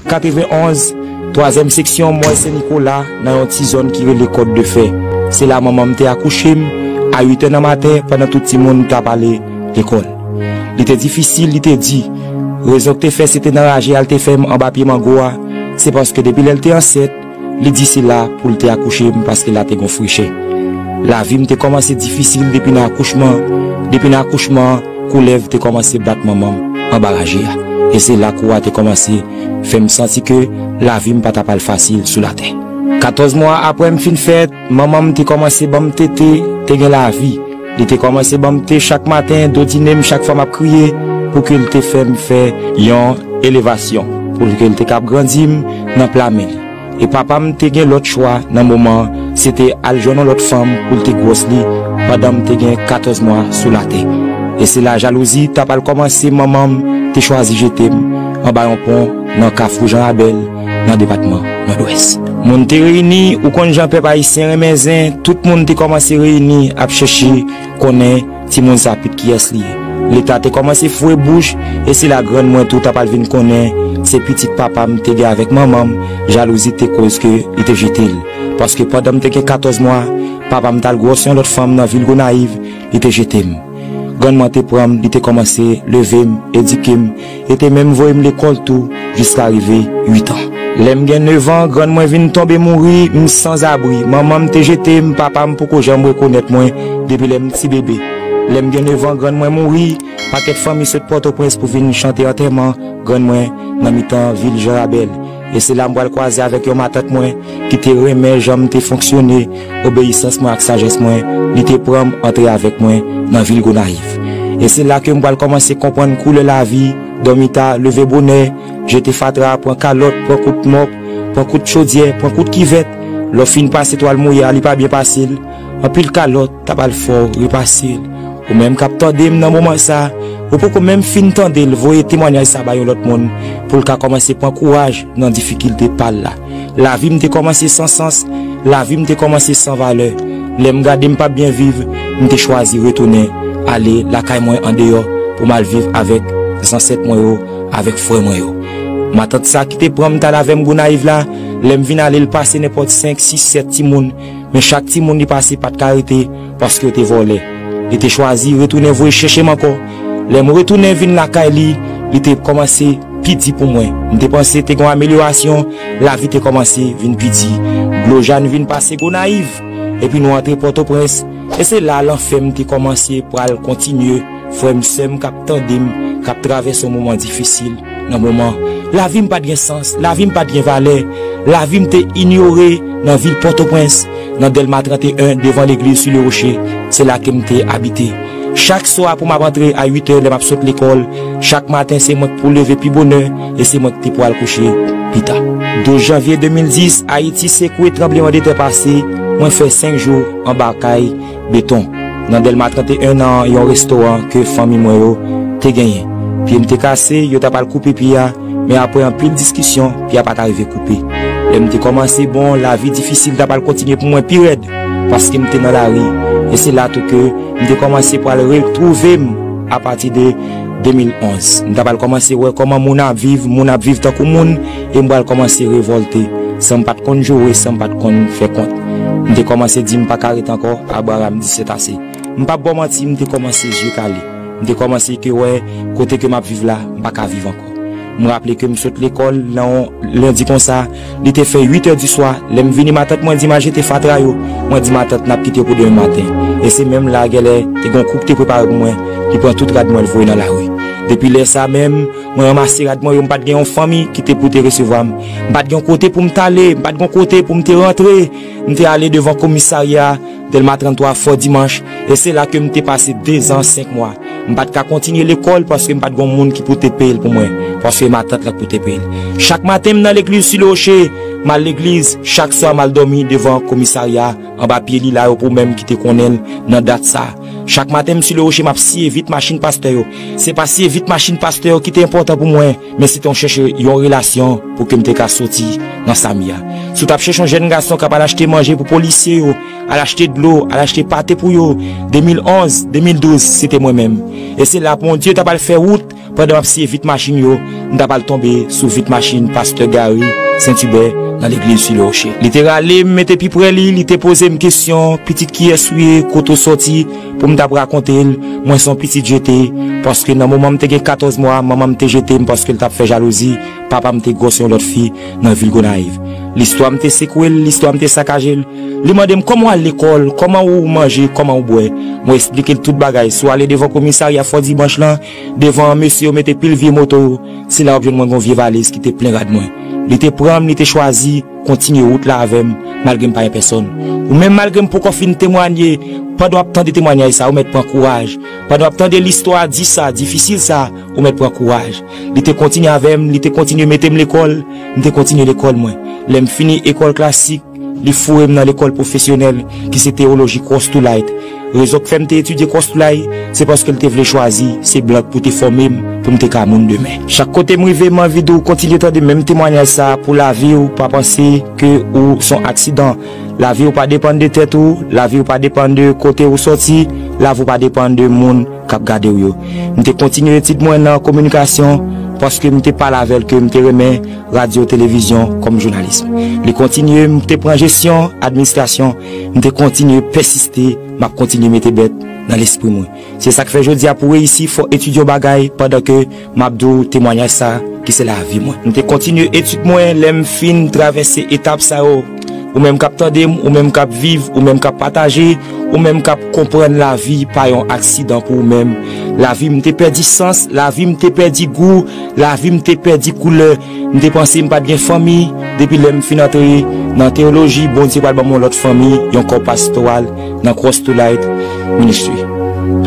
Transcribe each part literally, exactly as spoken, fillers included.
Katrevenn onz, twazyèm seksyon, Mòl Sen Nikola, nan yon ti zòn ki rele Kòd de Fè. Se la manman m te akouche m, a uit è nan maten, pandan tout timoun t ap ale lekòl. Li te difisil, li te di. Rezon k te fè se te nan raje a l te fè m anba pye mango a, se paske depi lè l te ansent, li di se la pou l te akouche m, paske la te gon frechè. Lavi m te kòmanse difisil depi nan akouchman. Depi nan akouchman an, koulèv te kòmanse bat manman m anba raje a. E se la kou a te kòmanse fè m santi ke lavi m pa t ap al fasil sou latè. Katòz mwa apre m fin fèt, manman m te kòmanse ban m tete, te gen lavi. Li te kòmanse ban m te chak maten, dodine m chak fwa m ap kriye, pou ke l te fè m fè yon elevasyon, pou ke l te kab grandi m nan pla men li. E papa m te gen lòt chwa nan moman an, se te al jwenn yon lòt fanm pou l te gwòs li pandan m te gen katòz mwa sou latè. E se la jalouzi t ap al kòmanse, manman m te chwazi jete m anba yon pon nan Kafou Jan Rabèl, nan depatman Nòdwès. Moun te reyini, ou konn jan pèp ayisyen renmen zen, tout moun te kòmanse reyini ap chèche konnen timoun sa pitit kiyès li ye. Leta te kòmanse foure bouch, e se la grann mwen tou t ap al vin konnen se pitit papa m te gen avèk manman m, jalouzi te koz ke li te jete l. Paske pandan m te gen katòz mwa, papa m t al gwòs yon lòt fanm nan vil Gonayiv, li te jete m. Grann mwen te pran m, li te kòmanse leve m, edike m, e te menm voye m lekòl tou, jiska rive uit an. Lè m gen nèf an, grann mwen vin tonbe mouri, m sanzabri. Manman m te jete m, papa m poko janm rekonèt mwen depi lè m ti bebe. Lè m gen nèf an, grann mwen mouri, pakèt fanmi sot Pòtoprens pou vin chante antèman grann mwen nan mitan vil Jan Rabèl. E se la m pral kwaze avèk yon matant mwen ki te renmen jan m te fonksyone, obeyisans mwen ak sajès mwen, li te pran m antre avèk mwen nan vil Gonayiv. E se la ke m pral kòmanse konprann koulè lavi, dòmi ta, leve bonè, jete fatra, pran kalòt, pran kout mòp, pran kout chodyè, pran kout kivèt. Lè w fin pase twal mouye a, li pa byen pase l. Anpil kalòt t ap al fè w repase l. Ou menm k ap tande m nan moman sa, ou poko menm fin tande l, voye temwanyaj sa bay yon lòt moun pou l ka kòmanse pran kouraj nan difikilte pa l la. Lavi m te kòmanse san sans, lavi m te kòmanse san valè. Lè m gade m p ap byen viv, m te chwazi retounen ale lakay mwen andeyò pou m al viv avèk zansèt mwen yo, avèk frè mwen yo. Matant sa ki te pran m t al avè m Gonayiv la, lè m vin ale, l pase nenpòt senk, sis, sèt timoun, men chak timoun li pase pa t ka rete, paske yo te vòlè. Li te chwazi retounen voye chèche m ankò. Lè m retounen vin lakay li, li te kòmanse pi di pou mwen. M te panse te gen yon amelyorasyon, lavi te kòmanse vin pi di. Dlo Jàn vin pase Gonayiv, epi nou antre Pòtoprens. E se la lanfè m te kòmanse pral kontinye. Frè m, sè m k ap tande m, k ap travèse yon moman difisil nan moman. Lavi m pa t gen sans, lavi m pa t gen valè, lavi m te inyore nan vil Pòtoprens, nan Dèlma trannteyen, devan legliz Sous le Rocher, se la ke m te abite. Chak swa pou m ap antre a uit è, lè m ap sot lekòl, chak maten se mwen k pou leve pi bonè, e se mwen k te pou al kouche pi ta. Douz janvye de mil dis, Ayiti sekwe, tranblemanntè pase, mwen fè senk jou anba kay beton, nan Dèlma trannteyen, nan yon restoran ke fanmi mwen yo te genyen. Pye m te kase, yo t ap al koupe pye a, men apre anpil diskisyon, pye a pa t arive koupe. Lè m te kòmanse bon, lavi difisil t ap al kontinye pou mwen pi rèd, paske m te nan lari. E se la tou ke m te kòmanse pral retwouve m apati de de mil onz. M t ap al kòmanse wè kòman moun ap viv, moun ap viv tankou moun, e m pral kòmanse revòlte, san m pa t konn joure, san m pa t konn fè kont. M te kòmanse di m pa ka ret ankò, Abraram di c'est assez. M p ap ba w manti, m te kòmanse zye kale. M te kòmanse ke wè kote ke m ap viv la, m pa ka viv ankò. M raple ke m sot lekòl nan yon lendi konsa, li te fè uit è di swa, lè m vini, matant mwen di m al jete fatra yo. Mwen di matant n ap kite yo pou demen maten. E se menm la, gèlè, te gen yon kou k te prepare pou mwen, li pran tout rad mwen, l voye nan lari. Depi lè sa menm, mwen ranmase rad mwen yo, m pa t gen yon fanmi ki te pou te resevwa m. M pa t gen yon kote pou m t ale, m pa t gen yon kote pou m te rantre. M te ale devan komisarya Dèlma tranntwa, Fò Dimanch, e se la ke m te pase dezan senk mwa. M pa t ka kontinye lekòl paske m pa t gen moun ki pou te peye l pou mwen, paske matant la k pou te peye l. Chak maten, m nan legliz Sous le Rocher, m al legliz, chak swa, m al dòmi devan komisarya, anba pye lila yo, pou menm ki te konnen l nan dat sa. Chak maten, m Sous le Rocher, m ap siye vit machin pastè yo. Se pa siye vit machin pastè yo ki te enpòtan pou mwen, men se te yon chèche yon relasyon pou ke m te ka soti nan sa m ye a. Si w t ap chèche yon jèn gason k ap al achte manje pou polisye yo, al achte dlo, al achte pate pou yo, de mil onz, de mil douz, se te mwen menm. E se la Bondye t ap al fè wout pandan m ap siye vit machin yo, m ta pral tonbe sou vit machin pastè Gary Sentibè nan legliz Sou le Woche. Li te rale m, mete pi pre li, li te poze m kesyon, "Pitit, kiyès ou ye, kote w sòti?" Pou m t ap rakonte l, mwen se yon pitit jete, paske nan moman m te gen katòz mwa, manman m te jete m paske l t ap fè jalouzi, papa m te gwòs yon lòt fi nan vil Gonayiv. Listwa m te sekwe l, listwa m te sakaje l. Li mande m, "Kòman w al lekòl? Kòman ou manje? Kòman ou bwè?" Mwen eksplike l tout bagay. Si w ale devan komisarya Fò Dimanch lan, devan mesye yo mete pil vye moto yo, se la w ap jwenn mwen gon vye valiz ki te plen rad mwen. Li te pran m, li te chwazi kontinye wout la avè m, malgre m pa gen pèsonn. Ou menm, malgre m poko fin temwanye, pandan w ap tande temwanyaj sa, ou mèt pran kouraj. Pandan w ap tande listwa di sa, difisil sa, ou mèt pran kouraj. Li te kontinye avè m, li te kontinye mete m lekòl, m te kontinye lekòl mwen. Lè m fini ekòl klasik, li foure m nan lekòl pwofesyonèl ki se teyoloji Cross to Light. Rezon k fè m te etidye Cross to Light, se paske l te vle chwazi se blan k pou te fòme m pou m te ka moun demen. Chak kote m rive, m anvi di w kontinye tande menm temwanyaj sa pou lavi w, pa panse ke ou se yon aksidan. Lavi w pa depann de tèt ou, lavi w pa depann de kote ou sòti, lavi w pa depann de moun k ap gade w yo. M te kontinye etid mwen nan kominikasyon paske m te pale avè l ke m te renmen radyo, televizyon kòm jounalis. Li kontinye, m te pran jesyon, administrasyon, m te kontinye pèsiste, m ap kontinye mete bèt nan lespri mwen. Se sa k fè jodi a pou reyisi, fò etidye yon bagay pandan ke m ap di w temwanyaj sa ki se lavi mwen. M te kontinye etid mwen, lè m fin travèse etap sa yo. Ou menm k ap tande m, ou menm k ap viv, ou menm k ap pataje, ou menm k ap konprann lavi pa yon aksidan pou ou menm. Lavi m te pèdi sans, lavi m te pèdi gou, lavi m te pèdi koulè. M te panse m pa t gen fanmi. Depi lè m fin antre nan teyoloji, Bondye pral ban m yon lòt fanmi, yon kò pastoral nan Cross to Light Ministry.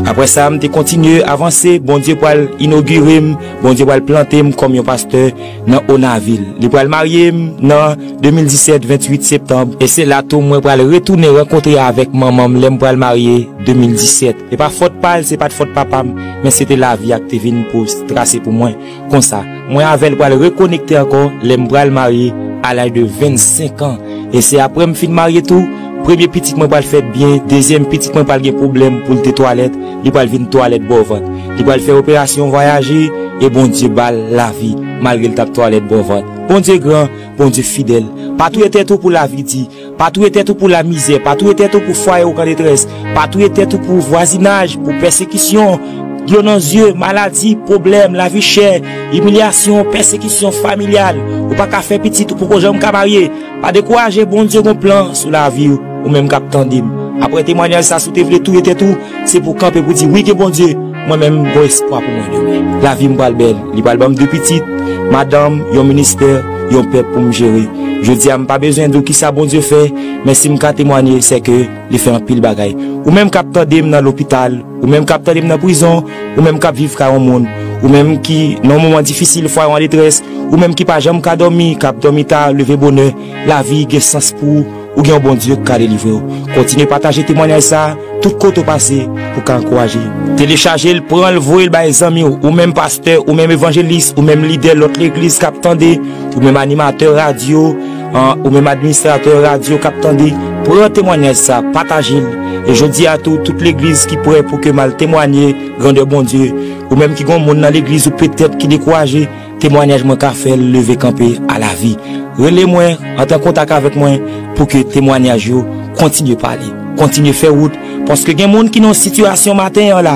Apre sa, m te kontinye avanse, Bondye pral inogire m, Bondye pral plante m kòm yon pastè nan Onavil. Li pral marye m nan de mil disèt, venntuit septanm, e se la tou mwen pral retounen rankontre avèk manman m lè m pral marye de mil disèt. Se pa fòt pa l, se pa t fòt papa m, men se te lavi a k te vin pou trase pou mwen. Konsa, mwen avè l pral rekonekte ankò lè m pral marye a laj de vennsenk an. E se apre m fin marye tou, premye pitit mwen pral fèt byen, dezyèm pitit mwen pral gen pwoblèm pou l te twalèt, li pral vin twalèt bò vant. Li pral fè operasyon vwayaje, e Bondye ba l lavi, malgre l t ap twalèt bò vant. Bondye gran, Bondye fidèl. Pa touye tèt ou pou lavi di. Pa touye tèt ou pou lamizè, pa touye tèt ou pou fwaye w k an detrès, pa touye tèt ou pou vwazinaj, pou pèsekisyon, dlo nan zye, maladi, pwoblèm, lavi chè, imilyasyon, pèsekisyon familyal. Ou pa ka fè pitit, ou poko janm ka marye. Pa dekouraje, Bondye gon plan sou lavi w, ou menm k ap tande m. Apre temwanyaj sa, si w te vle touye tèt ou, se pou w kanpe pou di, "Wi, gen Bondye, mwen menm, m gon espwa pou mwen demen." Lavi m pral bèl, li pral ban m de pitit, madanm, yon ministè, yon pèp pou m jere. Jodi a, m pa bezwen di w kisa Bondye fè, men si m ka temwanye, se ke li fè anpil bagay. Ou menm k ap tande m nan lopital, ou menm k ap tande m nan prizon, ou menm k ap viv kay yon moun, ou menm ki nan yon moman difisil, fwaye w an detrès, ou menm ki pa janm ka dòmi, k ap dòmi ta, leve bonè, lavi gen sans pou ou, ou gen yon Bondye k ka delivre w. Kontinye pataje temwanyaj sa a, tout kote w pase, pou w ka ankouraje. Telechaje l, pran l, voye l bay zanmi w, ou menm pastè, ou menm evanjelis, ou menm lidè lòt legliz k ap tande, ou menm animatè radyo, an, ou menm administratè radyo k ap tande, pran temwanyaj sa, pataje l. E jodi a tou, tout legliz ki prè pou ke m al temwanye grandè Bondye, ou menm ki gon moun nan legliz ou petèt ki dekouraje, temwanyaj mwen ka fè l leve kanpe a lavi. Rele mwen, antre an kontak avèk mwen pou ke temwanyaj yo kontinye pale, kontinye fè wout, paske gen moun ki nan yon sitiyasyon maten an la,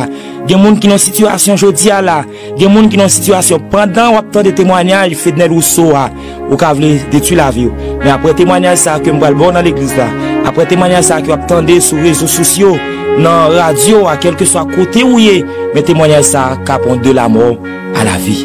gen moun ki nan yon sitiyasyon jodi a la, gen moun ki nan yon sitiyasyon pandan w ap tande temwanyaj Fednel Rousseau a, ou ka vle detwi lavi w. Men apre temwanyaj sa ke m pral ba w nan legliz la, apre temwanyaj sa ke w ap tande sou rezo sosyo, nan radyo a, kèlkeswa kote ou ye, men temwanyaj sa ka pran de la mò a la vi.